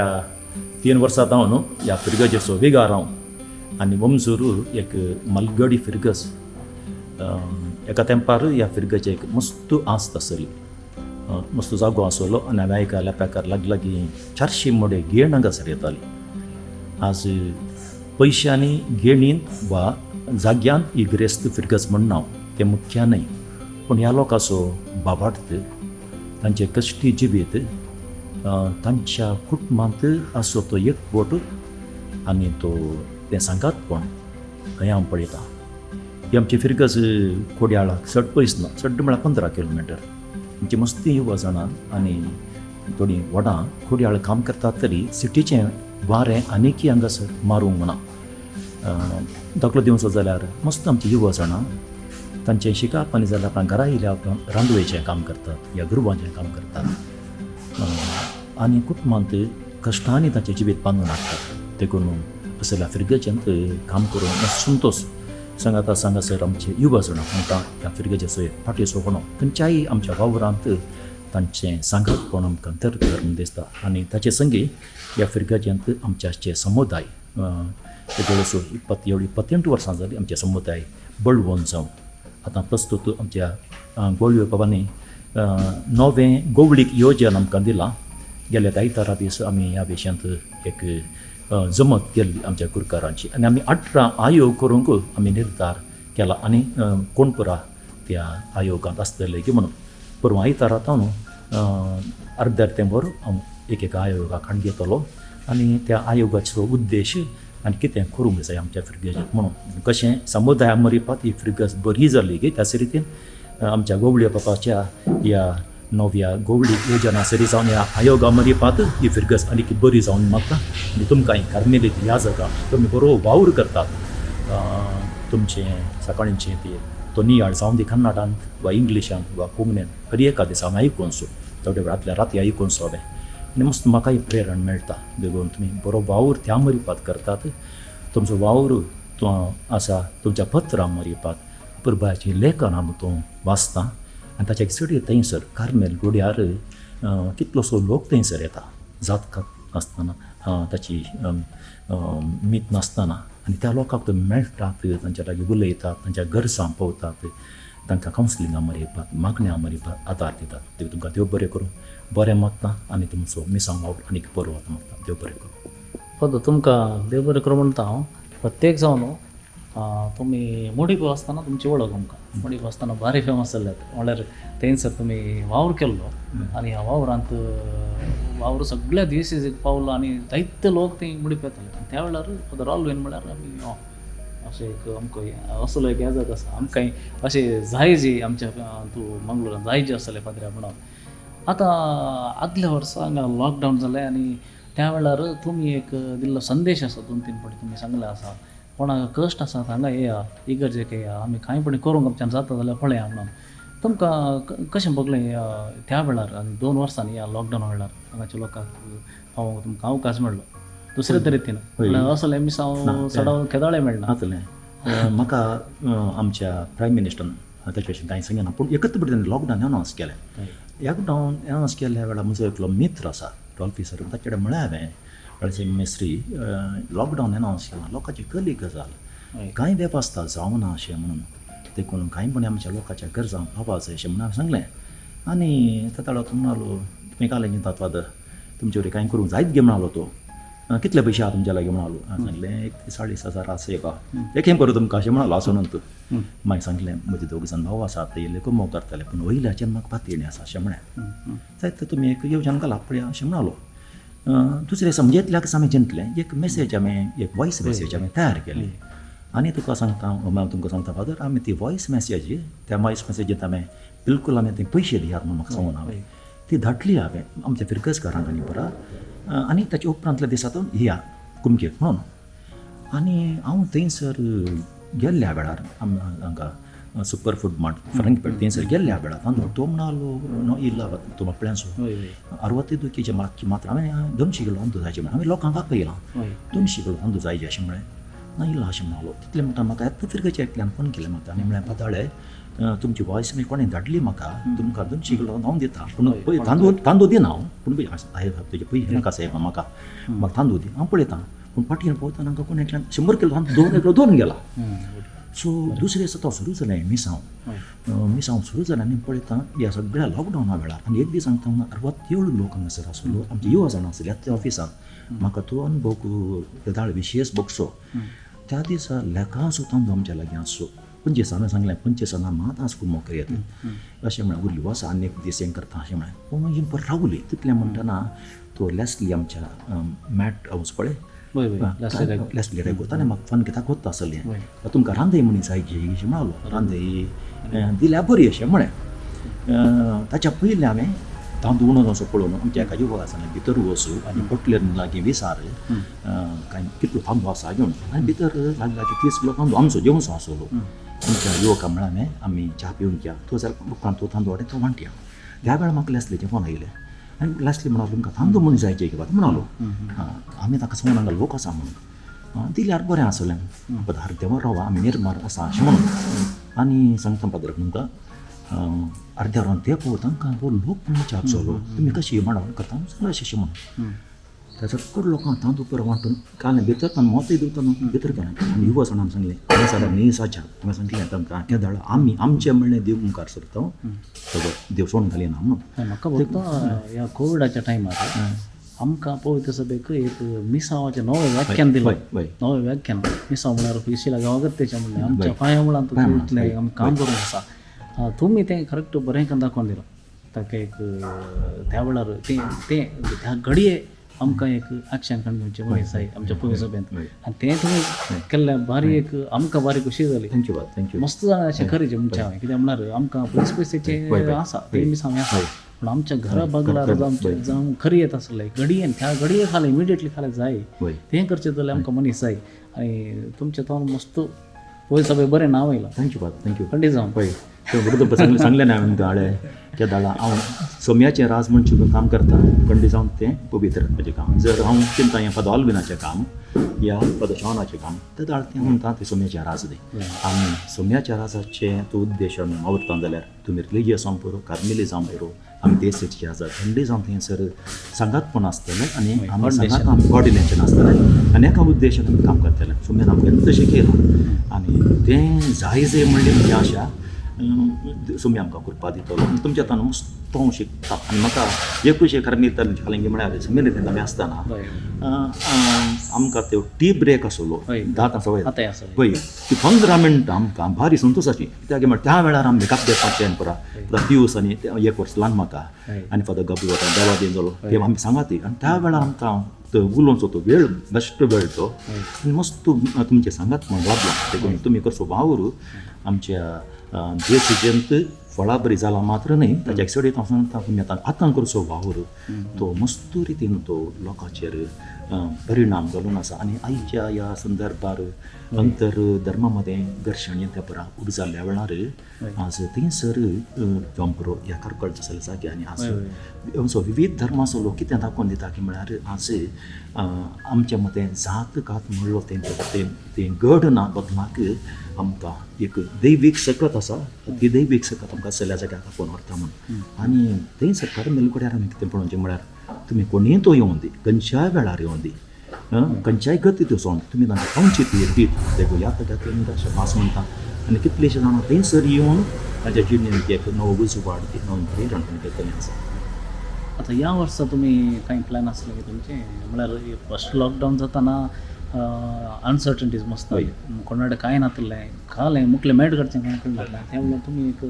गेल्ल्या 3 वर्सां हांव ह्या फिरगजेचो विगार हांव आनी वमजूर एक मलगडी फिरगज. एका तेंपार ह्या फिरगजे एक मस्त आस्त आसली, मस्त जागो आसलो आनी हांवें आयकल्या प्रकार लागीं लागीं 400 मडे घेण हांगासर येताली. आज पयशांनी घेणींत वा जाग्यांत ही गिरेस्त फिरगज म्हणना हांव, तें मुख्य न्हय, पूण ह्या लोकांचो भावार्थ, तांचें कश्टी जिवीत, तांच्या कुटुंबांत आसो तो एकवट आनी तो तें सांगातपण हें हांव पळयतां. ही आमची फिरगज कोडयाळाक चड पयस ना, चड म्हळ्यार 15 किलोमिटर. आमची मस्ती युवा जाणां आनी थोडीं व्हडां कोडयाळ काम करतात तरी सिटीचें वारें आनीकय हांगासर मारूंक ना. दाखलो दिवचो जाल्यार मस्त आमची युवा जाणां तांचें शिकप आनी जाल्यार आपणा घरा येयल्या उपरांत रांदवेचें काम करतात या गुरवांचें काम करतात आनी कुटुंबांत कश्टांनी तांचें जिवीत बांदून हाडटात. देखून असल्या फिरगजेंत काम करून संतोश सांगाता सांगासर आमचे युवा जाणां म्हणटा ह्या फिरगजेचो एक फाटीचो कोणो खंयच्याय आमच्या वावरांत तांचें सांगातपण आमकां तर तर दिसता. आनी ताचे संगी ह्या फिरगजेंत आमचे समुदाय जवळजवळ 28 वर्सां जालीं आमचे समुदाय बळवंत जावन. आतां प्रस्तूत आमच्या गोळयो बाबांनी नवें गोवळीक योजन आमकां दिलां. गेल्या आयतारा दीस आमी ह्या विशयांत एक जमत केल्ली आमच्या गुरकारांची आनी आमी 18 आयोग करूंक आमी निर्धार केला आनी कोण पुरा त्या आयोगांत आसतले की म्हणून परवां आयतारा न्हू अर्द्यार तेंबर हांव एक एका आयोगाक हाडून घेतलो आनी त्या आयोगाचो उद्देश आनी कितें करूंक जाय आमच्या फिरगजेंत म्हणून, कशें समुदाया मरिपात ही फिरगज बरी जाली की त्याच रितीन आमच्या गोवळी बापाच्या ह्या नव्या गोवळी योजना सरी जावन ह्या आयोगा मरिपात ही फिरगज आनीक बरी जावन मागता. आनी तुमकां कार्मेलीत ह्या जागा तुमी बरो वावर करतात. तुमचें सकाळींचें ते तो नियाळ जावन दी कन्नडांत वा इंग्लिशांत वा कोंकणींत, हर एका दिसा हांवें आयकूनसो, थोडे वेळांतल्या राती आयकूनसो हांवें आनी मस्त म्हाकाय प्रेरण मेळटा. देखून तुमी बरो वावर त्या मरिपात करतात. तुमचो वावर तो आसा तुमच्या पत्रां मरिपात, पुरबायचीं लेखन हांव तो वाचता आनी ताच्या चड थंयसर कार्मेल गुड्यार कितलोसो लोक थंयसर येता, जात नासतना, ताची मीत नासतना, आनी त्या लोकांक तुमी मेळटात, तांच्या लागीं उलयतात, तांच्या गरजां पळयतात, तांकां कावन्सिलिंगा मरिपात, मागण्या मरिपात आदार दितात. देव तुमकां देव बरें करूं, बरें मागता आनी तुमचो मिसांव वावर आनीक बरो वता मागता. देव बरें करूं. फादर, तुमकां देव बरें करूं म्हणटा हांव. प्रत्येक जावन न्हू तुमी मुडीप आसतना तुमची वळख आमकां, मुडीप आसतना भारी फेमस जाल्यात. म्हणल्यार थंयसर तुमी वावर केल्लो आनी ह्या वावरांत वावर सगळ्या दिवसीक पावलो आनी जायते लोक थंय मुडीप येताले. आनी त्या वेळार फादर ऑलवेन म्हळ्यार आमी अशें एक आमकां असलो एक येजाद आसा, आमकां अशें जाय जी आमच्या तूं मंगळुरान जाय जी आसले पाद्र्या म्हणून. आतां आदल्या वर्सा हांगा लॉकडावन जालें आनी त्या वेळार तुमी एक दिल्लो संदेश आसा, दोन तीन फावटी तुमी सांगलें आसा, कोणाक कश्ट आसा हांगा येया, इगर्जेक येया, आमी कांय पण करूंक आमच्यान जाता जाल्यार पळया म्हणून. तुमकां कशें भोगलें त्या वेळार आनी 2 वर्सांनी ह्या लॉकडावन वेळार हांगाच्या लोकांक पावोवंक तुमकां अवकाश मेळ्ळो दुसरे तरेन? म्हणल्यार असलें मिसांव चडाव केदोळे मेळना. जातलें. म्हाका आमच्या प्रायम मिनिस्टरान ताचे विशीं कांय सांगिना, पूण एकच पडटा लॉकडावन अनावन्स केलें. लॉकडावन अनावन्स केल्ल्या वेळार म्हजो एकलो मित्र आसा डॉल्फी सर, ताचे कडेन म्हळें हांवें, म्हळ्यार मेस्त्री, लॉकडावन अनावन्स केलां, लोकांची कली गजाल, कांय वेवस्था जावना अशें म्हणून, देखून कांय पण आमच्या लोकांच्या गरजांक पावपा जाय अशें म्हणून हांवें सांगलें. आनी त्या वेळार तो म्हणालो, तुमी कालें चिंतात फादर, तुमचे वरी कांय करूंक जायत गे म्हणालो तो. कितले पयशे आहा तुमच्या लागीं म्हणालो. हांवें सांगलें, एक 4500 आसा एका एक हें करूं तुमकां अशें म्हणालो आसून तूं. मागीर सांगलें, म्हजे दोग जाण भाव आसात, ते इल्ले कमो करताले, पूण वयल्याच्यान म्हाका पातयेणी आसा अशें म्हळें. जायत तर तुमी एक येवजण घाला पळया अशें म्हणालो. दुसरे दिसा म्हणजे इतल्याकच आमी चिंतलें, एक मेसेज हांवें, एक वॉयस मेसेज हांवें तयार केली आनी तुका सांगता हांव, तुमकां सांगता फादर, आमी ती वॉयस मेसेज, त्या वॉयस मेसेजींत हांवें बिलकूल हांवें ते पयशे दियात म्हणून म्हाका सांगून हांवें ती धाडली हांवें आमच्या फिरगजकारांक आनी बरा आनी ताच्या उपरांतल्या दिसा तो येया कुमकेक म्हणून. आनी हांव थंयसर गेल्ल्या वेळार हांगा सुपर फूड मार्ट फरंगपेट थंयसर गेल्ल्या वेळार हांव तो म्हणालो नो इल्ला तो आपल्याचो 65 केजी मात्र. हांवें 200 किलो अंदू जायचे म्हणलें, हांवें लोकांक आपयलां, 200 किलो अंदू जायचे अशें म्हळें. ना इल्लो अशें म्हणलो तितलें म्हणटा म्हाका येता फिरगचे एकल्यान फोन केलें म्हाका आनी म्हळें पाताळे तुमची वॉयस मागीर कोणें धाडली म्हाका तुमकां 200 किलो हांव दिता पूण पळय तांदूळ तांदूळ दिना हांव पूण पळय साहेब तुजे पयशे नाका साहेब म्हाका म्हाका तांदूळ दी हांव पळयता पूण फाटीं पळयतना हांकां कोण एकल्यान 100 किलो तांदूळ 2 किलो दवरून गेला. सो दुसरे दिसा तो सुरू जालें मिसांव मिसांव सुरू जालें आनी पळयता ह्या सगळ्या लॉकडावना वेळार आनी एक दीस सांगता 67 लोक हांगासर आसलो आमचे युवा जाणां आसले त्या ऑफिसांत म्हाका तो अनुभव तेदाळ विशेश बगसो. त्या दिसा लेखाचो तांदूळ आमच्या लागीं आसचो 25 सांगलें 25 मात आज खूब मोकरी येता अशें म्हळें उरली वसा आनी एक दीस हें करता अशें म्हळें पूण मागीर परत रावली तितलें म्हणटना तो लेस्ली आमच्या मॅट हावस पळय लेस्ली रेगो ताणें म्हाका फोन कित्याक कोत्ता आसलें तुमकां रांदय मनीस जाय अशें म्हणलो रांदय दिल्यार बरी अशें म्हळें. ताच्या पयलीं हांवें तांदूळ उणो जावचो पळोवन आमच्या एका युवका सांगलें भितर वचू आनी बटलर लागीं विचार कांय कितलो तांदूळ आसा घेवन आनी भितर लागीं लागीं 30 किलो तांदूळ आमचो जेवणचो आसलो. आमच्या युवका म्हळ्यार हांवें आमी च्या पिवन घ्या तो जाल्यार उपरांत तो तांदूळ हाडून तो वांटया. त्या वेळार म्हाका लेस्लीचें फोन आयलें आनी लेस्ली म्हणलो तुमकां तांदूळ म्हणून जायचे कितें म्हणलो आमी ताका सांगून हांगा लोक आसा म्हणून दिल्यार बरें आसलें अर्दें वर रावा आमी निर्मार आसा अशें म्हणून आनी सांगता पाद्र तुमकां अर्द्या वरान ते पळोवता तांकां हो लोक म्हणून विचारचो तुमी कशी मांडावळ करता सांगलें अशें अशें म्हणून त्या सगळ्या लोकांक तांदूळ पुरो वांटून काल भितर तांकां मोतय दिवता न्हू भितर गेलें आनी युवा जाणांक सांगलें हांवें जाल्यार न्ही साच्या हांवें सांगलें तांकां त्या दाळ आमी आमचें म्हणलें देव मुखार सरता सगळो देव सोडून घालिना म्हणून. म्हाका फक्त ह्या कोविडाच्या टायमार आमकां पवित्र सभेक एक मिसांवाचें नवें व्याख्यान दिलें. नवें व्याख्यान मिसांव म्हळ्यार इशिला गांवागत्तेचें म्हणलें आमच्या पांया मुळांत उठलें आमी काम करूंक आसा तुमी तें करेक्ट बरें करून दाखोवन दिलां ताका एक त्या वेळार तें तें त्या घडये आमकां एक एक्शन काडून घेवचें मनीस जाय आमच्या पवित्र सभेंत आनी तें तुमी केल्लें बारी एक आमकां बारी खोशी जाली. Thank you thank you. मस्त जाणां अशें खरें म्हणचें हांवें कित्याक म्हळ्यार आमकां पयस पयशेचें आसा तें मिसांव आसा पूण आमच्या घरा बगलार जावं जावं खरी येत आसलें घडयेन त्या घडये खालें इमिडिएटली खालें जाय तें करचें जाल्यार आमकां मनीस जाय आनी तुमचें तो मस्त पयस सगळें बरें नांव येयलां. Thank you thank you. खंडीत जावन पळय तें बरोबर सांगलें ना हांवें हाळे त्या दाळा हांव सोम्याचें राज म्हण काम करता खंडीत जावन तें पवित्र म्हजें काम. जर हांव चिंता हें फादर ऑल्विनाचें काम या फादर शॉनाचें काम त्या दाळ तें म्हणटा तें सोम्याचें राज दी आनी सोम्याच्या राजाचें तो उद्देश आमी आवडटा जाल्यार तुमी रिलिजियस जावं पुरो कार्मेली जावं पुरो आमी देशाचे आसा खंडीत जावन थंयसर सांगातपण आसतलें आनी आमी सांगात आमी कॉर्डिनेशन आसतलें आनी एका उद्देशान आमी काम करतलें. सोम्यान आमकां तशें केलां आनी तें जाय जाय म्हणलें म्हजी आशा सोमी आमकां कृपा दितलो तुमच्या तान मस्त हांव शिकता आनी म्हाका एकूच एक कार्मेलींत खालें म्हळ्यार समिरींत आमी आसतना आमकां त्यो टी ब्रेक आसलो 10 सवय पळय ती 15 मिनटां आमकां भारी संतोशाची कित्याक म्हळ्यार त्या वेळार आमी मेकअप घेवपाचें पुरा पियूस आनी एक वर्स ल्हान म्हाका आनी फादर गबी वता देवा दिन जालो ते आमी सांगाती आनी त्या वेळार आमकां तो उलोवचो तो वेळ बेश्ट वेळ तो आनी मस्त तुमचें सांगात म्हण लाबला. देखून तुमी कसो वावर आमच्या देश फळां बरी जाला मात्र न्हय ताच्या एक्सडेट हांव सांगता तुमी आतां आतां करचो वावर तो मस्त रितीन तो लोकांचेर परिणाम घालून आसा आनी आयच्या ह्या संदर्भार अंतर धर्मा मदें घर्शण येता परा उबी जाल्ल्या वेळार आज थंयसर जावं ह्या कार्कळच्या जाल्या जाग्यार आनी आज आमचो विवीध धर्माचो लोक कितें दाखोवन दिता की म्हळ्यार आज आमच्या मतें जात कात म्हणलो तें तें गड ना बदलाक आमकां एक दैवीक सकत आसा ती दैवीक सकत आमकां सगळ्या जाग्यार दाखोवन व्हरता म्हणून. आनी थंय सरकार मेलकोड्यार आमी कितें पळोवचें म्हळ्यार तुमी कोणीय तो येवन दी खंयच्याय वेळार येवन दी खंयच्याय गतीत वचोन तुमी तांकां पावची ती दीत देखून ह्या तगातल्यान अशें भास म्हणटा आनी कितलेशे जाणां थंयसर येवन तांच्या जिणेंत एक नवो उजवाड नवें प्रेरण घेतलें आसा. आतां ह्या वर्सा तुमी कांय प्लॅन आसले की तुमचें म्हळ्यार फस्ट लॉकडावन जाताना अनसर्टन्टीज मस्त कोणाडे कांय नातलें खालें मुखलें मेट काडचें कांय कळनासलें त्या वेळार तुमी एक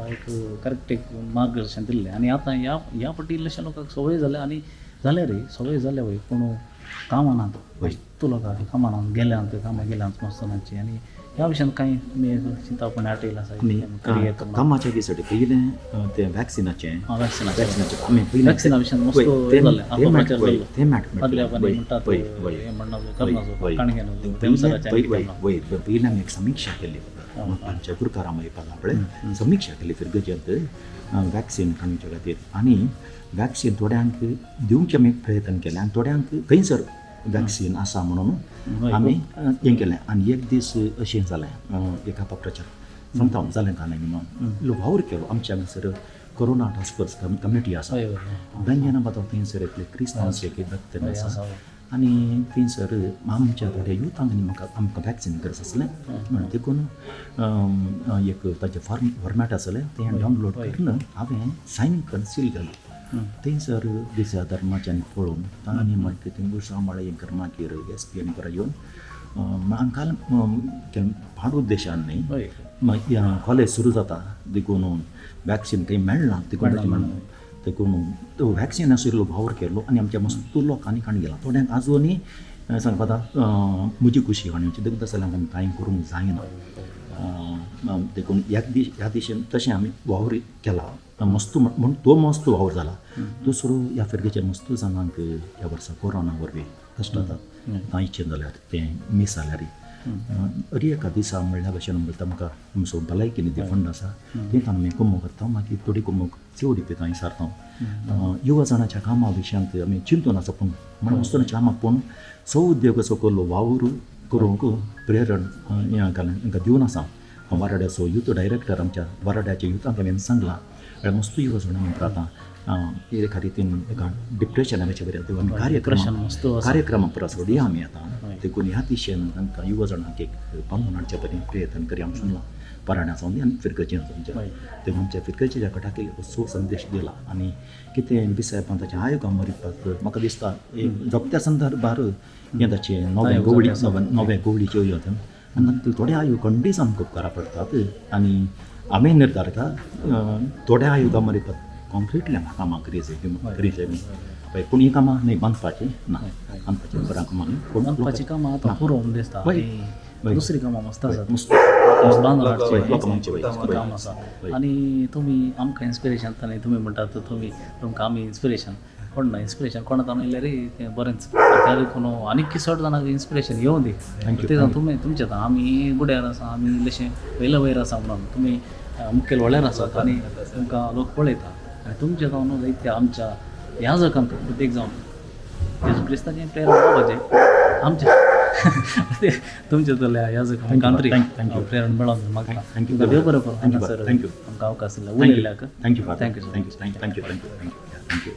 एक करेक्ट एक मार्गदर्शन दिल्लें आनी आतां ह्या ह्या फावटी इल्लेशे लोकांक संवय जाल्या आनी जालें रे संवय जाल्या वय पूण कामां नात मस्त लोकांक कामां ना गेल्यांत कामां गेल्यांत मस्त जाणांची आनी ह्या विशयान कांय तुमी चिंतापण आटयलां आसा कामाच्या विशयान पयलें तें वॅक्सिनाचें वॅक्सिनाचें आमी पयलें वॅक्सिना विशयान मस्त जालें पयलें आमी एक समिक्षा केली आमच्या गुरकारां मेळपाक पळय समिक्षा केली फिरगजेंत वॅक्सिन काडच्या खातीर आनी वॅक्सिन थोड्यांक दिवचें आमी प्रयत्न केलें आनी थोड्यांक खंयसर वॅक्सीन आसा म्हणून आमी हें केलें. आनी एक दीस अशें जालें, एक अपप्रचार सांगता हांव जालें काय न्हय म्हणून इल्लो वावर केलो. आमच्या हांगासर कोरोना टास्क फोर्स कमिटी आसा, बेंगेना बाता थंयसर एकले क्रिस्तांवचे एक व्यक्ती आसा आनी थंयसर आमच्या थोड्या युथांक आनी म्हाका आमकां वॅक्सीन गरज आसलें म्हणून देखून एक ताजें फॉर्मेट आसलें तें डावनलोड करून हांवें सायन करून सील घाली. थंयसर दिसा धर्माचें आनी पळोवन तांणी मागीर थंय उर्सा हें कर मागीर एस पी आनी करा येवन हांकां पाड उद्देशान न्ही, मागीर कॉलेज सुरू जाता देखून वॅक्सीन थंय मेळना देखून ताचें म्हणून देखून तो वॅक्सीन आशिल्लो वावर केलो आनी आमच्या मस्त लोकांनी काण गेला. थोड्यांक आजुनूय सांगपा आतां म्हजी खुशी हाडची देखून तशें जाल्यार आमी कांय करूंक जायना. देखून ह्या दिशेन तशें आमी वावर केला मस्त म्हण तो मस्त वावर जाला. दुसरो ह्या फिरगेच्या मस्त जाणांक ह्या वर्सा कोरोना वरवीं कश्ट जातात, इच्छेन जाल्यार तें मीस जाल्यार अरी एका दिसा म्हणल्या भशेन म्हणटा आमकां आमचो भलायकी निधी फंड आसा थंय आमी कुमो करता, मागीर थोडी कुमोक चेवडी पी थंय सारता. युवा जाणाच्या कामा विशयांत आमी चिंतून आसा, पूण म्हणून वस्तूच्या कामाक पूण स्व उद्योगाचो केल्लो वावर करूंक प्रेरण हें तांकां दिवन आसा. हांव वाराड्याचो युथ डायरेक्टर, आमच्या वाराड्याच्या युथांक हांवें सांगलां मस्त युवा जाणां म्हणटा आतां एका रितीन एका डिप्रेशना बरें आमी कार्यक्रम पुरा सोडया आमी आतां देखून ह्या दिशेन तांकां युवा जाणांक एक बांदून हाडच्या बरें प्रयत्न करी आमी सांगलां पराण्या जावन आनी फिरगर्जेन जावन. देखून आमच्या फिरगर्जेच्या गटाक एक सो संदेश दिला आनी कितें बिसायपान ताचें आयोगा मरिपाक म्हाका दिसता जगत्या संदर्भार हें ताचें नवें गोवळी नवें गोवळीच्यो येता आनी थोडे आयोग खंडीच आमकां उपकारा पडटात आनी आमी निर्धार का थोड्या आयोगा मरिपाक कॉन्क्रिटली हांगा कामां करी जाय जाय, पूण हीं कामां न्हय बांदपाचीं ना, बांदपाचीं बरां कामां न्हय, पूण बांदपाचीं कामां आतां पुरो दिसता, दुसरी कामां मस्त आसात काम आसा. आनी तुमी आमकां इन्स्पिरेशन आनी तुमी म्हणटात तुमी तुमकां आमी इन्स्पिरेशन कोण ना, इन्स्पिरेशन कोणा ताणून येयल्यार तें बरेंच त्या देखून आनीक चड जाणांक इन्स्पिरेशन येवं दी. ते तुमी तुमचें आतां आमी गुड्यार आसा, आमी इल्लेशें वयले वयर आसा म्हणून तुमी मुखेल व्हळ्यार आसात आनी तुमकां लोक पळयता आनी तुमचें जावन जायते आमच्या ह्या जगांत प्रत्येक जावन जेजू क्रिस्ताचें प्रेरणा बाबाचें आमच्या तुमच्या जाल्यार ह्या जगांत कांतरी प्रेरणा मेळोन मागता. देव बरें करूं सर, आमकां अवकाश दिला उलयल्याक. Thank you thank you thank you thank you thank you thank you.